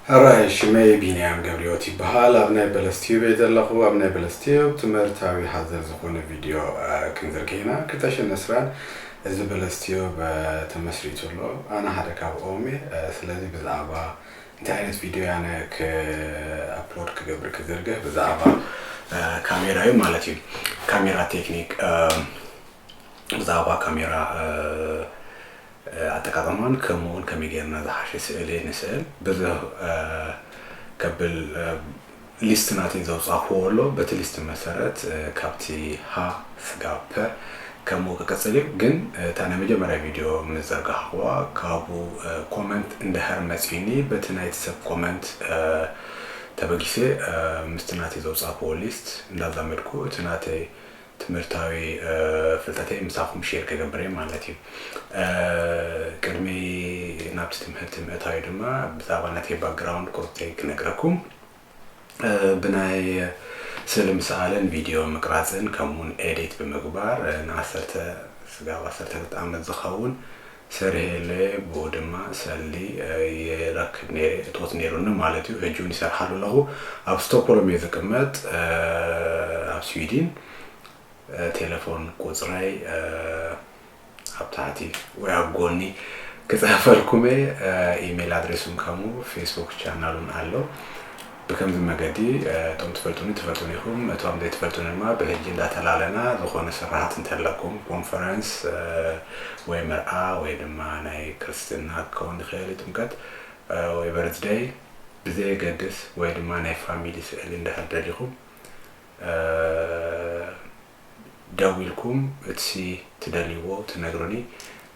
ሕራይ፣ ሽመይ ቢንያም ገብረህይወት ይበሃል። ኣብ ናይ በለስ ቲዩብ እየ ዘለኹ። ኣብ ናይ በለስ ቲዩብ ትምህርታዊ ሓዘል ዝኾነ ቪድዮ፣ እ፣ ክንዝርግሕ ኢና። ክልተ ሽሕን ዕስራን እዚ በለስ ቲዩብ፣ እ፣ ተመስሪቱ ኣሎ። ኣነ ሓደ ካብኦም እየ። እ፣ ስለዚ ብዛዕባ እንታይ ዓይነት ቪድዮ ኣነ ክ-፣ ኣፕሎድ ክገብር ክዝርግሕ ብዛዕባ፣ እ፣ ካሜራ እዩ ማለት እዩ። ካሜራ ቴክኒክ፣ እ፣ ብዛዕባ ካሜራ፣ እ፣ እ፣ ኣጠቃቕማን ከምኡውን ከመይ ጌርና ዝሓሸ ስእሊ ንስእል ብዙሕ፣ እ፣ ከብል፣ እ፣ ሊስት ናተይ ዘውጻእክዎ ኣሎ። በቲ ሊስት መሰረት፣ እ፣ ካብቲ ሃ ስጋብ ፐ ከምኡ ክቅጽል እዩ። ግን፣ እ፣ እታ ናይ መጀመርያ ቪድዮ ምስ ዘርጋሕክዋ ካብኡ፣ እ፣ ኮመንት እንድሕር መጺኡኒ በቲ ናይቲ ሰብ ኮመንት፣ እ፣ ተበጊሰ፣ እ፣ ምስቲ ናተይ ዘውጻእክዎ ሊስት እንዳዛመድኩ እቲ ናተይ ትምህርታዊ፣ እ፣ ፍልጠተይ ምሳኹም ሼር ክገብር እየ ማለት እዩ። እ፣ ቅድሚ ናብቲ ትምህርቲ ምእታዊ ድማ ብዛዕባ ናተይ ባክግራውንድ ቁርብተይ ክነግረኩም። እ፣ ብናይ ስእሊ ምስኣልን ቪድዮ ምቅራጽን ከምኡውን ኤዲት ብምግባር፣ እ፣ ንዓሰርተ ስጋብ ዓሰርተ ክልተ ዓመት ዝኸውን ሰርሔለየ፣ ብኡ ድማ ሰልዲ፣ እ፣ ይረክብ ነይረ፣ እቶት ነይሩኒ ማለት እዩ። ሕጂ እውን ይሰርሓሉ ኣለኹ። ኣብ ስቶክሆልም እየ ዝቅመጥ፣ እ፣ ኣብ ስዊድን። እ፣ ቴሌፎን ቁጽረይ፣ እ፣ ኣብ ታሕቲ ወይ ኣብ ጎኒ ክጽሕፈልኩም እየ። እ፣ ኢሜይል ኣድሬስ እውን ከምኡ፣ ፌስቡክ ቻናል እውን ኣሎ። ብከምዚ መገዲ፣ እ፣ እቶም ትፈልጡኒ ትፈልጡኒ ኢኹም፣ እቶም ዘይትፈልጡኒ ድማ ብሕጂ እንዳተላለና ዝኾነ ስራሓት እንተለኩም፣ ኮንፈረንስ፣ እ፣ ወይ መርዓ ወይ ድማ ናይ ክርስትና ክኸውን ይኽእል እዩ፣ ጥምቀት፣ እ፣ ወይ በርዝደይ፣ ብዘየገድስ፣ ወይ ድማ ናይ ፋሚሊ ስእሊ እንድሕር ደሊኹም፣ እ፣ ደዊልኩም እቲ ትደልይዎ ትነግሩኒ።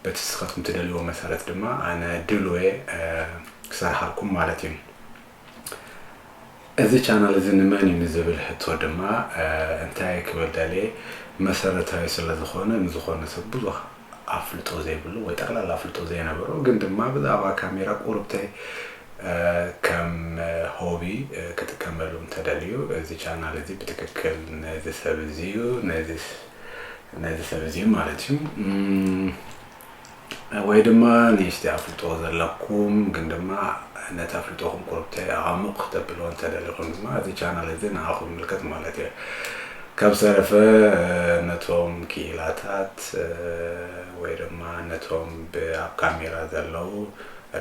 በቲ ንስኻትኩም ትደልይዎ መሰረት ድማ ኣነ ድሉየ፣ እ፣ ክሰርሓልኩም ማለት እዩ። እዚ ቻናል እዚ ንመን እዩ ንዝብል ሕቶ ድማ፣ እ፣ እንታይ ክብል ደልየ፣ መሰረታዊ ስለ ዝኾነ ንዝኾነ ሰብ ብዙሕ ኣፍልጦ ዘይብሉ ወይ ጠቕላላ ኣፍልጦ ዘይነበሮ ግን ድማ ብዛዕባ ካሜራ ቁርብተይ፣ እ፣ ከም ሆቢ፣ እ፣ ክጥቀመሉ እንተደልዩ፣ እዚ ቻናል እዚ ብትክክል ነዚ ሰብ እዚ እዩ፣ ነዚ፣ ነዚ ሰብ እዚ እዩ ማለት እዩ። እም፣ ወይ ድማ ንእሽተይ ኣፍልጦ ዘለኩም ግን ድማ ነቲ ኣፍልጦኹም ቁርብተይ ኣዕሙቕ ክተብልዎ እንተደሊኹም ድማ እዚ ቻናል እዚ ንዓኹም ይምልከት ማለት እዩ። ካብ ዝተረፈ፣ እ፣ ነቶም ክኢላታት፣ እ፣ ወይ ድማ ነቶም ብ-፣ ኣብ ካሜራ ዘለዉ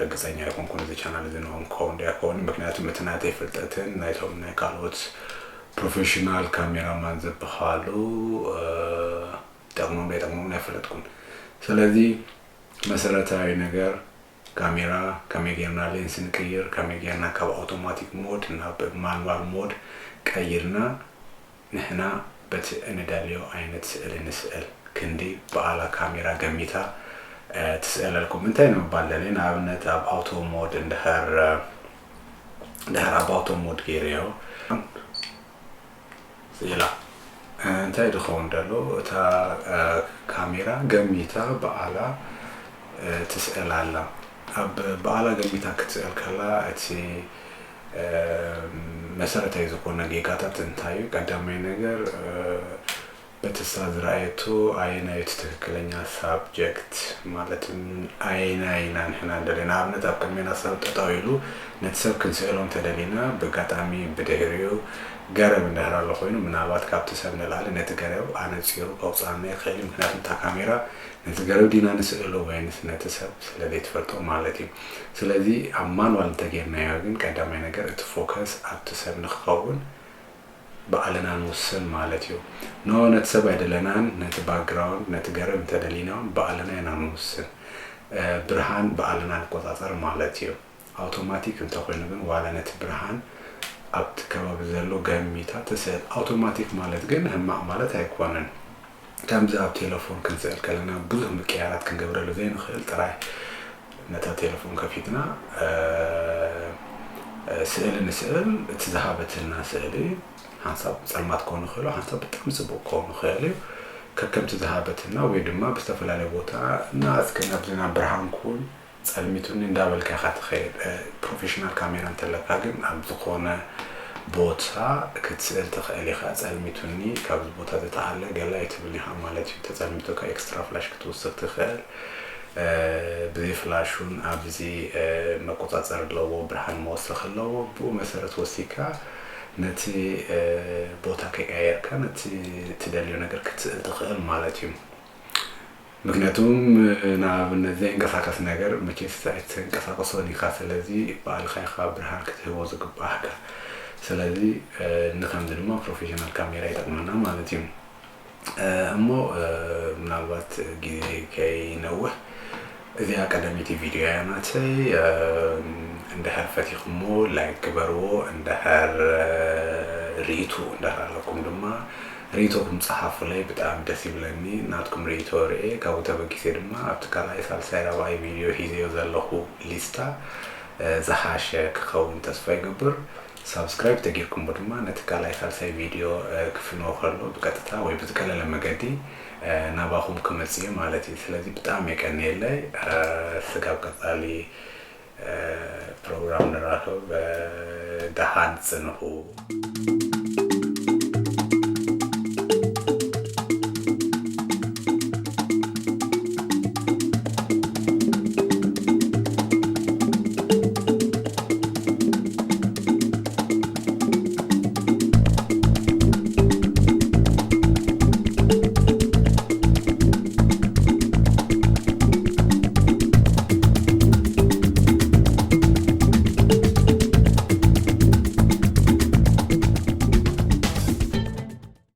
ርግጸኛ ኣይኮንኩን እዚ ቻናል እዚ ንኦም ክኸውን ዶ ኣይከውን፣ ምክንያቱ እቲ ናተይ ፍልጠትን ናይቶም ናይ ካልኦት ፕሮፌሽናል ካሜራማን ዝበሃሉ፣ እ፣ ይጠቕሞም ዶ ኣይጠቕሞምን ኣይፈለጥኩን። ስለዚ መሰረታዊ ነገር ካሜራ ከመይ ጌርና ሌንስ ንቅይር፣ ከመይ ጌርና ካብ ኣውቶማቲክ ሞድ ናብ ማኑዋል ሞድ ቀይርና ንሕና በቲ እንደልዮ ዓይነት ስእሊ ንስእል። ክንዲ በዓላ ካሜራ ገሚታ፣ እ፣ ትስእለልኩም። እንታይ ንምባል ደልየ? ንኣብነት ኣብ ኣውቶ ሞድ እንድሕር፣ እ፣ እንድሕር ኣብ ኣውቶ ሞድ ገይረዮ፣ ስኢላ። እ፣ እንታይ ድኸውን ደሎ? እታ፣ እ፣ ካሜራ ገሚታ በዓላ፣ እ፣ ትስእል ኣላ። ኣብ በዓላ ገሚታ ክትስእል ከላ፣ እቲ፣ እ፣ መሰረታዊ ዝኾነ ጌጋታት እንታይ እዩ? ቀዳማይ ነገር፣ እ፣ በቲ እሳ ዝረኣየቶ ኣየናይ እቲ ትክክለኛ ሳብጀክት፣ ማለት ኣየናይ ኢና ንሕና እንደለና። ንኣብነት ኣብ ቅድሜና ሰብ ጠጠው ኢሉ ነቲ ሰብ ክንስእሎ እንተደሊና፣ ብኣጋጣሚ ብድሕሪኡ ገረብ እንድሕር ኣሎ ኮይኑ፣ ምናልባት ካብቲ ሰብ ንላዕሊ ነቲ ገረብ ኣነጺሩ ከውጽኣና ይኽእል እዩ። ምክንያቱ እታ ካሜራ ነቲ ገረብ ዲና ንስእሎ ወይንስ ነቲ ሰብ ስለ ዘይትፈልጦ ማለት እዩ። ስለዚ ኣብ ማንዋል እንተጌርናዮ ግን ቀዳማይ ነገር እቲ ፎከስ ኣብቲ ሰብ ንክኸውን ባዕልና ንውስን ማለት እዩ። ኖ፣ ነቲ ሰብ ኣይደለናን፣ ነቲ ባክግራውንድ፣ ነቲ ገረብ እንተደሊና እውን ባዕልና ኢና ንውስን። እ፣ ብርሃን ባዕልና ንቆጻጸር ማለት እዩ። ኣውቶማቲክ እንተኾይኑ ግን ዋላ ነቲ ብርሃን ኣብቲ ከባቢ ዘሎ ገሚታ ትስእል። ኣውቶማቲክ ማለት ግን ሕማቕ ማለት ኣይኮነን። ከምዚ ኣብ ቴሌፎን ክንስእል ከለና ብዙሕ ምቅያራት ክንገብረሉ ዘይንኽእል ጥራይ ነታ ቴሌፎን ከፊትና፣ እ፣ እ፣ ስእሊ ንስእል። እቲ ዝሃበትና ስእሊ ሓንሳብ ጸልማት ክኸውን ይኽእል እዩ፣ ሓንሳብ ብጣዕሚ ጽቡቕ ክኸውን ይኽእል እዩ። ከከምቲ ዝሃበትና ወይ ድማ ብዝተፈላለየ ቦታ እና እስከ ናብዚ ናብ ብርሃን ኩን ጸልሚቱኒ እንዳበልካ ኢኻ ትኸይድ። እ፣ ፕሮፌሽናል ካሜራ እንተለካ ግን ኣብ ዝኾነ ቦታ ክትስእል ትኽእል ኢኻ። ጸልሚቱኒ ካብዚ ቦታ ዝተኣለ ገለ ኣይትብልን ኢኻ ማለት እዩ። ተጸልሚቱካ ኤክስትራ ፍላሽ ክትውስኽ ትኽእል። ብዘይ ፍላሽ እውን ኣብዚ መቆፃፀሪ ኣለዎ፣ ብርሃን መወሰኺ ኣለዎ። ብኡ መሰረት ወሲካ ነቲ ቦታ ከይቀየርካ ነቲ ትደልዮ ነገር ክትስእል ትኽእል ማለት እዩ። ምክንያቱም ንኣብነት ዘይንቀሳቀስ ነገር መቼስ ኣይትንቀሳቀሶን ኢኻ። ስለዚ ባዕልኻ ኢኻ ብርሃን ክትህቦ ዝግባኣካ። ስለዚ ንከምዚ ድማ ፕሮፌሽናል ካሜራ ይጠቅመና ማለት እዩ። እሞ ምናልባት ግዜ ከይነውሕ እዚኣ ቀዳመይቲ ቪድዮ እያ ናተይ። እንድሕር ፈቲኹሞ ላይክ ግበርዎ። እንድሕር ርእይቶ እንድሕር ኣለኩም ድማ ርእይቶኩም ጸሓፉለይ፣ ብጣዕሚ ደስ ይብለኒ ናትኩም ርእይቶ ርእየ። ካብኡ ተበጊሰ ድማ ኣብቲ ካልኣይ ሳልሳይ ራብዓይ ቪድዮ ሒዘዮ ዘለኹ ሊስታ ዝሓሸ ክኸውን ተስፋ ይገብር። ሳብስክራይብ ተጌርኩምዎ ድማ ነቲ ካልኣይ ሳልሳይ ቪድዮ ክፍኖ ከሎ ብቀጥታ ወይ ብዝቀለለ መገዲ ናባኹም ክመጽእ እዩ ማለት እዩ። ስለዚ ብጣዕሚ የቀንየለይ። ስጋብ ቀጻሊ ፕሮግራም ንራኸብ። ደሓን ጽንሑ።